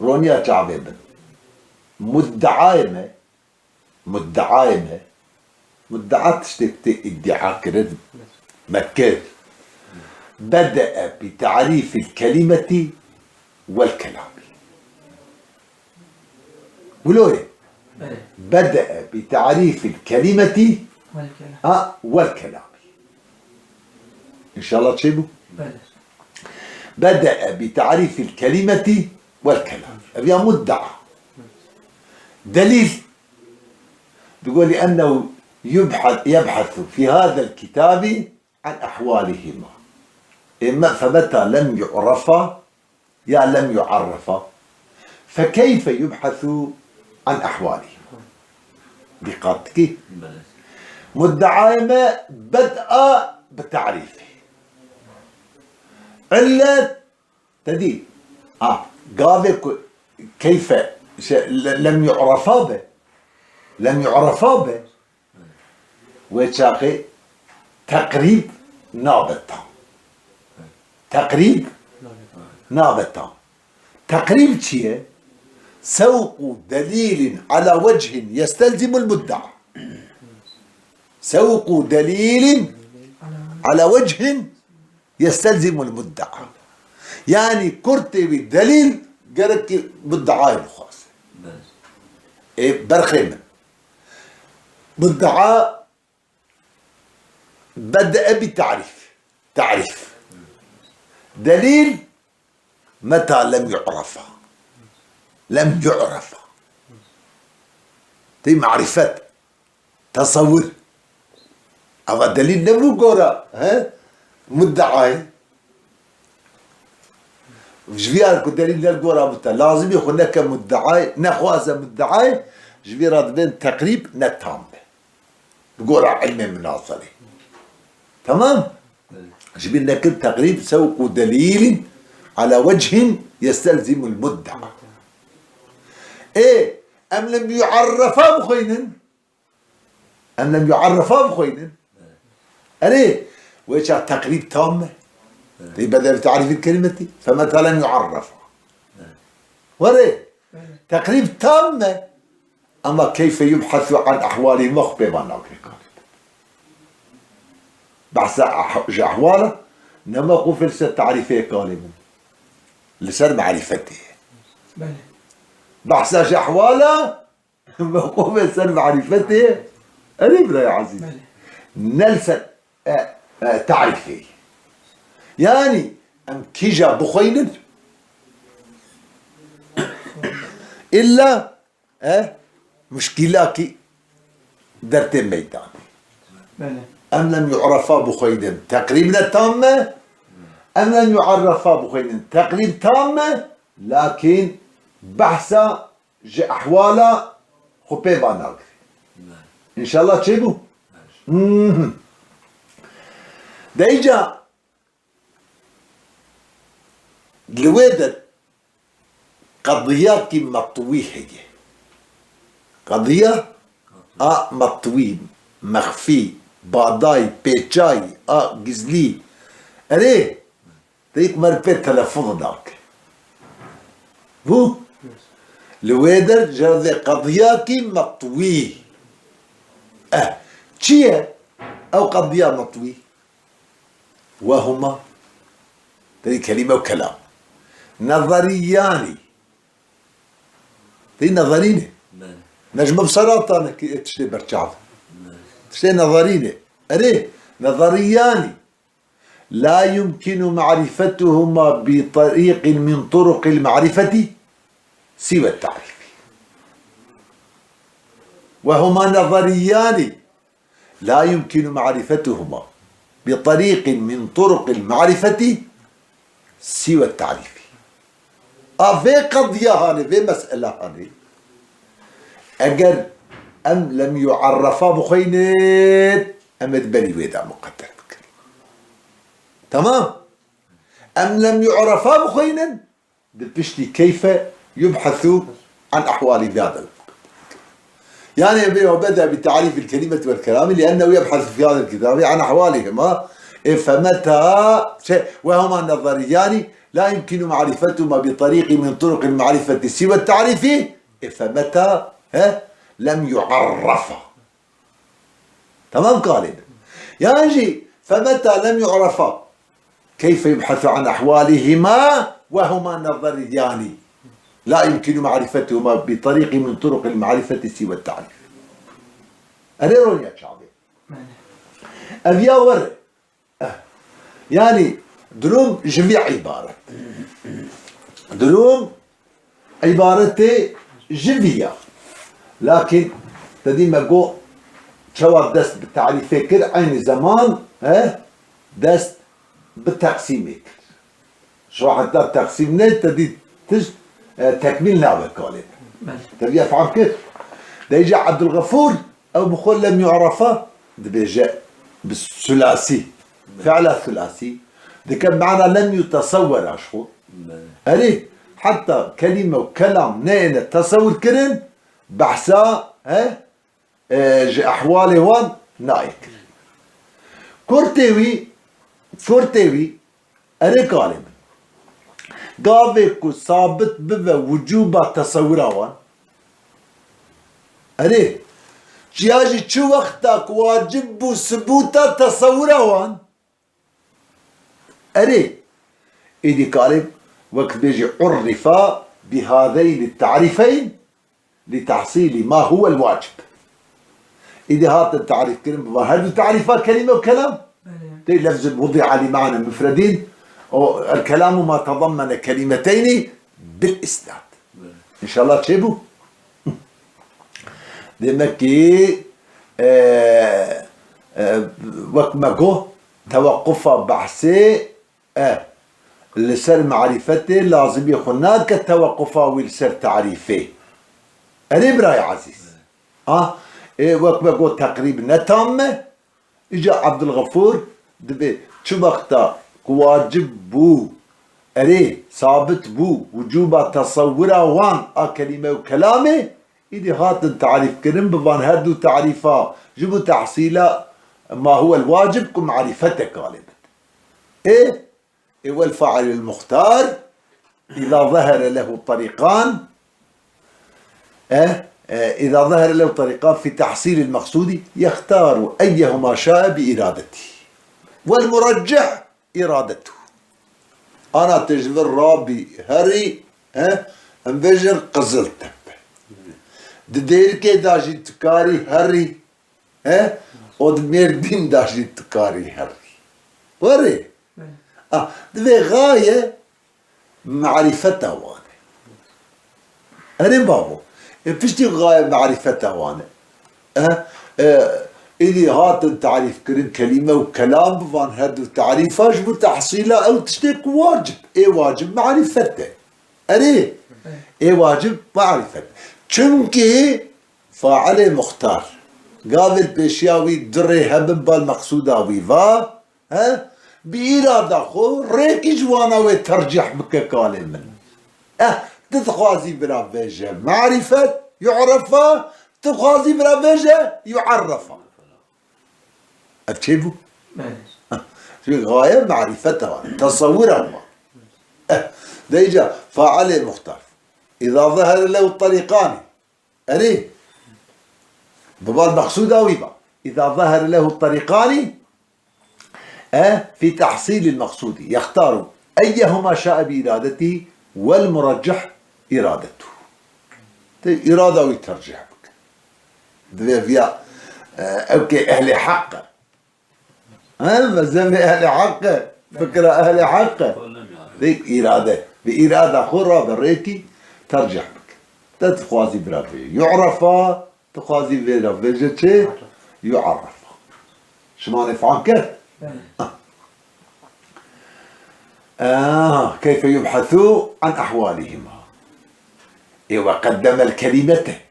roniya çavê min. Muddeayê me, muddeayê me, Muddaa tiştê ku tê îddia kirin, me kir. Bede'e bi ta'rîfil kelîmetî wel kelamî. Wilo ye. Belê. Bede'e bi ta'rîfil kelimeti Wal kelam. ha, wel kelami. İnşallah çêbû. Belê. Bede'e bi ta'rîfil kelimeti wel kelam. Ev ya mudda'a. Delîl. Digo, "Li ennehu yubha-, yebhasu fi hazel kitabi an ahwalihima." E, me, femeta lem yu'rafa ya lem yu'arrafa, fekeyfe yubhasu an ahwalihima? Dîqat dikî? Belê. Muddeayê me bed'a bi tarîfê. İllet, te dî, a, gavê ku keyfe, şey, le-, lem yu'rafa be, lem yu'rafa be, wê çaxê teqrîb nabe tam. Teqrîb nabe tam. Teqrîb çi ye? Sewqu delîlin ala wechin yestelzimul mudda'a. Sewqu delîlin ala wechin yestelzimul mudda'a. Yani kurtê wî delîl gerek ki muddaayê bixwaze. Belê. Ê berxê min. Muddaa bede'e bi ta'rîf. Ta'rîf. Delîl meta lem yu'rafa. Lem yu'rafa. Tey marîfet. Tesewwur. Ava delîl nebû gora, he? Muddeayê. Ji vî ya ku delîl ne li gora bû te, lazimî xwe neke muddeayê, nexwaze muddeayê, ji vî re dibên teqrîb ne tam be. Bi gora ilmê minazerê. Tamam? Ji bîr nekir teqrîb sewqu delîlin ala wechin yestelzimul mudda'a. Ê, em li mu'errefa bixwînin. Em lem yu'errefa bixwînin. Erê, wê çax teqrîb tam me. Tey bede bi tarîfil kelimeti. Femeta lem yu'errefa. Were, teqrîb tam me. Ama keyfe yubhasu an ahwalî me xwe pê van nagirê kalê. Behsa ah-, ji ehwala, nema xwe fê li ser tarîfê kalê min. Li ser marîfetê. Belê. Behsa ji ehwala, Mewqûfê ser marîfetê, erê birayê ezîz. Belê. Ne li ser, e, e, tarîfê. Yanî em kîja bixweynin, îlla, e, muşkîlakî dertê meydanê. Belê. Em lem yu'refa bixweynin, teqrîb ne tam me. Em lem yu'errefa bixweynin, teqrîb tam me. Lakîn behsa ji ehwala xwe pê va nagirê. Belê. Înşallah çêbû? Belê. Mhm. De îca li wê de qediyakî metwî heye. Qediya a metwî, mexfî, badayî, pêçayî, a gizlî. Erê, Dayik mer pê telefon nake. Bû? Li wê der jerdê qediyakî metwî. Eh, çi ye ew qediya metwî? Wehuma. Dayik kelîme û kelam. Nezeriyanî. Dayik nezerî ne. Belê. Ne ji me bi seratan e ki tiştê berçav. Belê. Tiştê nezerî ne. Erê, nezeriyanî. لا يمكن معرفتهما بطريق من طرق المعرفة سوى التعريف. وهما نظريان لا يمكن معرفتهما بطريق من طرق المعرفة سوى التعريف. A vê qediya hanê, vê mesela hanê. Eger em lem yu'errefa bixweynin, em ê di berî wê de muqedder bikin. Tamam? Em lem yu'refa bixweynin, di piştî keyfe yubhesu an ehwalî bihadel. Yani, ve beda bi ta'rifil kelimeti vel kelami, li ennehu yebhasu fi hadel kitabi an ahwalihima, e, femeta, şey, ve huma nazariyani, la yumkinu ma'rifetuhuma bi tariqi min turuqil ma'rifeti siwa ta'rifi, e, femeta, he, lem yu'arrafa. Tamam kalê min. Yan jî, femeta lem yu'rafa. Keyfe yubhasu an ahwalihima ve huma nazariyani. لا يمكن معرفتهما بطريق من طرق المعرفة سوى التعريف. Erê roniya çavê. Ev ya wer. Eh. Yani durum ji vî ibaret. Durum îbaretê ji vî ya. Lakin te dî me got çawa dest bi tarîfê kir, eynî zeman, he, dest bi teqsîmê kir. Şo heta teqsîm ne, te dî tişt, e, tekmîl nabe kalê. Belê. Te vîya fehm kir? Deyce Abdulgafur, ew bi xwe lem yu'rafa dibêje bi sulasî. Fi'la sulasî. Dike mana lem yutesewwera ji xwe. Belê. Erê, heta kelîme û kelam neyêne tesewwur kirin, behsa, he, e, ji ehwalê wan nayê kirin. Kurtê wî, kurtê wî, erê kalê min. Gavê ku sabit bibe wicûba tesewwura wan, erê, çiya jî çi wexta ku wacib bû sibûta tesewwura wan, erê, êdî kalê wek dibêjî urrifa bi hâzeyni tarîfeyn li tehsîlî ma huwel wacib. Êdî hatin tarîf kirin bi van her du tarîfa kelîme û kelam. Belê. Tê lefzun wudi'a li ma'nen mufredîn û el kelamu ma tadammene kelimeteynî bil isnad. Belê. Înşallah çêbû. Demek ki, e, e, wek me got, tewekufa behsê, e, li ser marîfetê lazimiyê xwe nake tewequfa wî li ser tarîfê. Erê birayê ezîz. A, ê, wek me got teqrîb ne tam me. Îca Abdulgafur dibê çi wexta ku wacib bû, erê, sabit bû, wicûba tesewwura wan a kelîme û kelamê, îdî hatin tarîf kirin bi van her du tarîfa ji bo tehsîla ma huwel wacib ku marîfete kalê bit. Ê, ê wel failil muxtar, îza zehera lehu tarîqan, e, e, îza zehera lehu tarîqan fî tehsîlil meqsûdî, yextaru eyyehuma şa'e bi îradetî. Wel mureccih îradetu. Ana te ji vir rabî herî, he, em vêjin qizil tepe. Di Dêrikê de jî tu karî herî, he, û di Mêrdîn de jî tu karî herî. Werê. Belê. Ah, divê gaye marîfeta wan e. Erê bavo. E, piştî gaye marîfeta wan e. E, e, êdî hatin tarîf kirin kelîme û kelam bi van her du tarîfa ji bo tehsîla ew tiştê ku wacib. Ê wacib marîfet e. Erê. Ê wacib marîfet. Çimkî failê muxtar. Gavê li pêşiya wî du rê hebin bal meqsûda wî va, he? Bi îrada xwe rêkî ji wana wê tercîh bike kalê min. Eh, tu dixwazî bira vêje marîfet, yu'refa, tu dixwazî bira vêje yu'errefa. Ev çêbû? Belê. Çünkü gaye marîfeta wan, tesewwura wan. Eh, deyca failê muxtar. Îza zehera lehu tarîqanî. Erê. Bi bal meqsûda wî ba. Îza zehera lehu tarîqanî, e, fî tehsîlil meqsûdî. Yextaru eyyehuma şa'e bi îradetî wel mureccih îradetu. Tê îrada wî tercîh bike. Divê viya, e, ew kê ehlê heq e. He, mezhebê ehlê heq e, fikra ehlê heq e. Dê îrade. Bi îrada xwe rabe rêkî tercih bike. Te dixwazî bira vê yu'refa, dixwazî vê re vêje çi? Yu'errefa. Şima nê fehm kir? Belê. Ah, keyfe yubhesû an ehwalihima. Ê we qeddemel kelimete.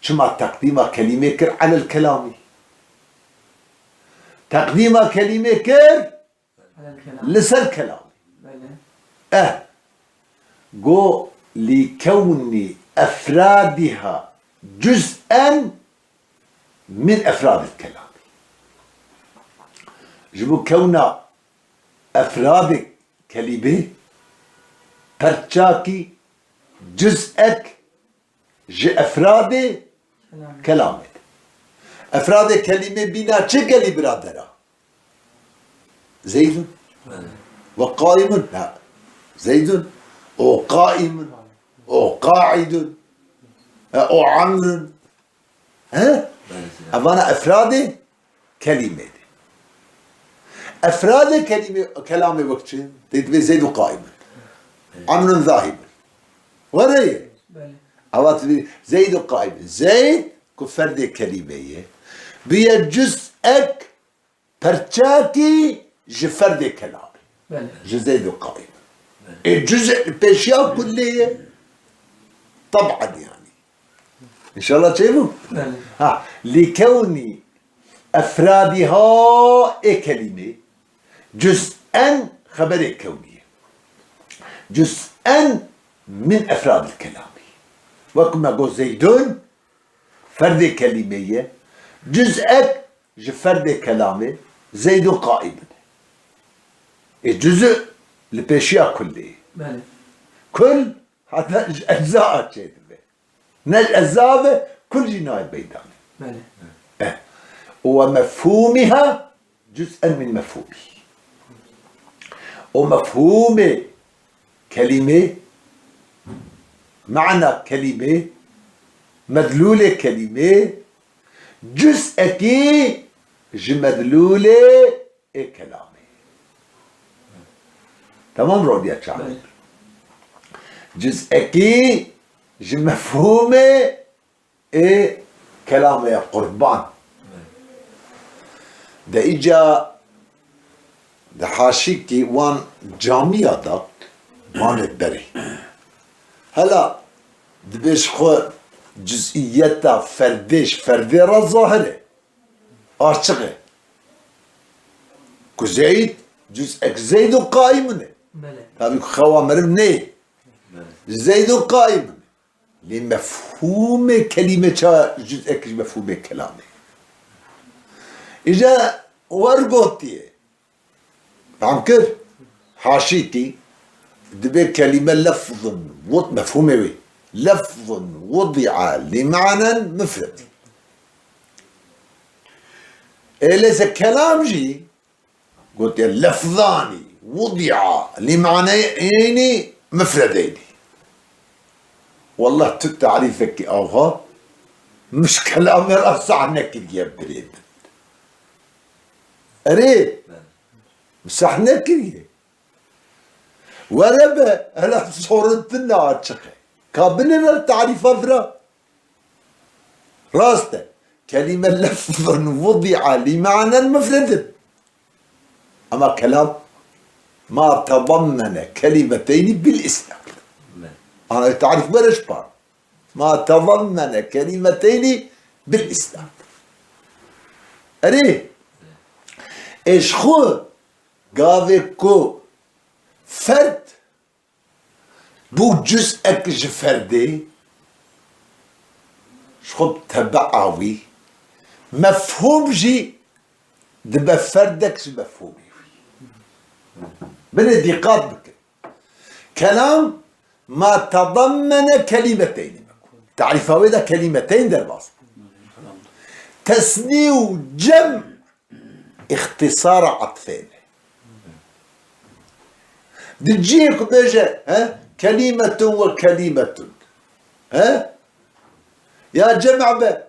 Çima teqdîma kelîmê kir elel kelamî? Teqdîma kelîmê kir li ser kelamî. Eh, go lî kewnî efradiha cuz'en min efradil kelamî. Ji bo kewna efradê kelîmê, perçakî, cuz'ek ji efradê kelamê de. Efradê kelîmê bîna çi gelî biradera? Zeydun. Ve qaimun. Ha. Zeydun. O qaimun, o qaidun, e, o amrun. He? Evana efradê kelimê de. Efradê kelimê, kelamê wek çi? Tê dibê Zeydun qaimun. Amrun zahibun. Were ye. Belê. Eva dibê Zeydun qaimun. Zeyd ku ferdê kelimê ye. Biye cüz'ek perçakî ji ferdê kelamê. Belê. Ji Zeydun qaimun. Ê cüz'ek li pêşiya kullê ye. Taban yani. İnşallah çêbû? Belê. Ha, li kewnî efradîha ê kelimê, cüz'en xeberê kewnî ye. Cüz'en min efradil kelamî. Wek me got Zeydun, ferdê kelîmê ye. Cüz'ek ji ferdê kelamê, Zeydun qaimun. Ê cüz'u li pêşiya kullê ye. Belê. Kul heta ji ecza a çêdibe. Ne ji ecza be, kul jî nayê meydanê. Belê. Eh. Û we mefhûmiha cüz'en min mefhûmî. Û mefhûmê kelîmê, mana kelîmê, medlûlê kelîmê, cüz'ekî ji medlûlê ê kelamê. Tamam, rodiya çaxê. Belê. Cüz'ekî ji mefhûmê ê kelamê ye qurban. Belê. De îca de haşîkî wan camiya da, wan ê berê. Hela dibê ji xwe cüz'iyeta ferdê ji ferdê re zahir e. Açiq e. Ku Zeyd, cüz'ek Zeydun qaimun e. Belê. Tabî ku xewa meriv neyê. Belê. Zeydun qaimun e. Lê mefhûmê kelîme ça cüz'ek ji mefhûmê kelamê. Îja wer gotiye. Fam kir? Haşîkî dibê kelîme lefzun wud-, mefhûmê wê. Lefzun wudi'a li ma'nen mufred. Ê lê se kelam jî gotiye lefzani wudi'a li ma'neynî mufredeynî. Wallah tu tarîfekî awha min ji kelamê re sah nekiriye birê min. Erê, sah nekiriye. Were be, hela sorintin ne açiq e. Ka binêre tarîfa vira. Rast e. Kelîme lefzun wudi'a li ma'nen mufredin. Ama kelam ma tedammene kelimeteynî bil isnad. Ana tarîf were ji par. Ma tedammene kelimeteynî bil isnad. Erê, ê ji xwe gavê ku ferd bû cüz'ek ji ferdê, ji xwe bi tebea wî, mefhûm jî dibe ferdek ji mefhûmê wî. Binê dîqat bikin. Kelam ma tedammene kelimeteyn. Tarîfa wê de kelimeteyn derbas bû. Tesnî û cem îxtîsara etfê ne. Di cihê ku bêje, he, kelîmetun we kelîmetun. He? Ya cem' be,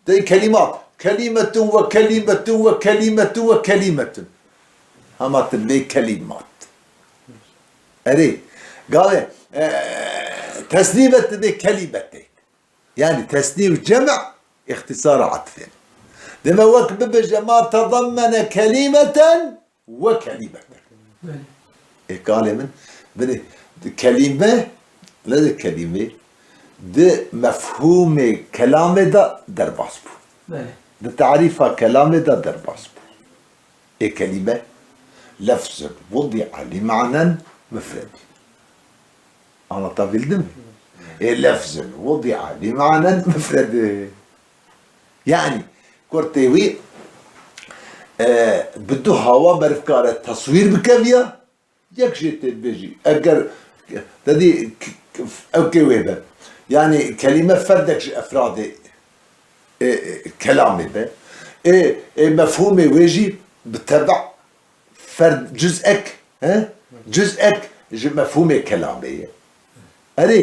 Dey kelîmat. Kelîmetun we kelîmetun we kelîmetun we kelîmetun. Hema tu bê kelîmat. Erê, gavê, e, tesnî be tu bê kelîmetê. Yani tesnî û cem' îxtîsara etfê. Deme wek bibêje ma tedammene kelîmeten, we kelîmeten. Belê. Ê kalê min, binê, di kelîme, ne di kelîmê, di mefhûmê kelamê de derbas bû. Belê. Di tarîfa kelamê de derbas bû. Ê kelîme, lefzun wudi'a li ma'nen mufredî. Anlatabildim mi? Ê lefzun wudi'a li ma'nen mufredî. Yani, kurtê wî, e, bi du hawa meriv kare teswîr bike viya, yek jê tê bêjî. Eger, te dî, k-, k-, ew kê wê be. Yani, kelîme ferdek ji efradê, e, e, kelamê be. Ê, ê mefhûmê wê jî bi tebe ferd, cüz'ek, he? Cüz'ek ji mefhûmê kelamê ye. Erê,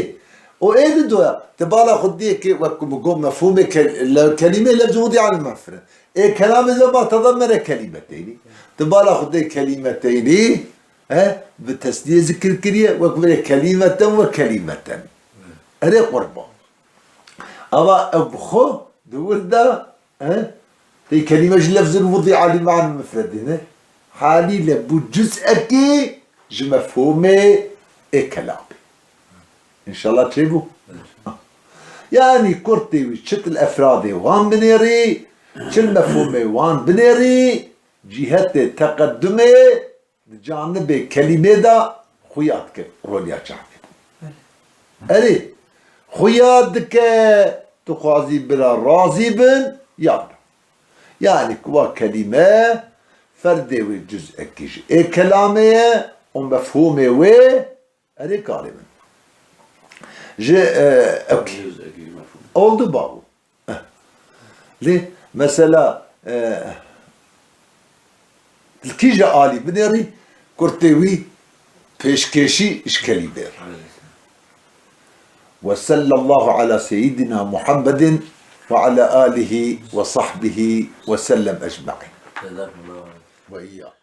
û ê di doya, ti bala xwe diyê ke wek ku min got mefhûmê ke-, le-, kelîmê lefzû wudî anî mefre. Ê kelamê zema tedemmene kelîmeteynî. Ti bala xwe dê kelîmeteynî, he, bi tesnîye zikir kiriye, wek vê kelîmeten ve kelîmeten. Erê qurban. Ava ev bi xwe di wir de, he, tê kelîme ji lefzin wudî alî man mifredî ne. Halîle bû cuz'ekî ji mefhûmê ê kelamê. Înşallah çêbû. Yanî kurtê wî çi til efradê wan binêrî, çi mefhûmê wan binêrî, cîhetê teqedumê di canibê kelîmê de xuya dike rolya çavê. Erê, xuya dike tu xwazî bira razî bin, ya na. Yanî ku wa kelîme ferdê wê cuz'ekî ji ê kelamê ye û mefhûmê wê erê karê min. Ji, e, ok. Cuz'ekî ji mefhûm. Oldu babu. Eh. Lê mesela, e, li kîje alî binêrî, kurtê wî pêşkêşî ji kelîmê re. Ve sallallahu ala seyyidina Muhammedin ve ala alihi ve sahbihi ve sellem ecmaîn. Ve iyyakum.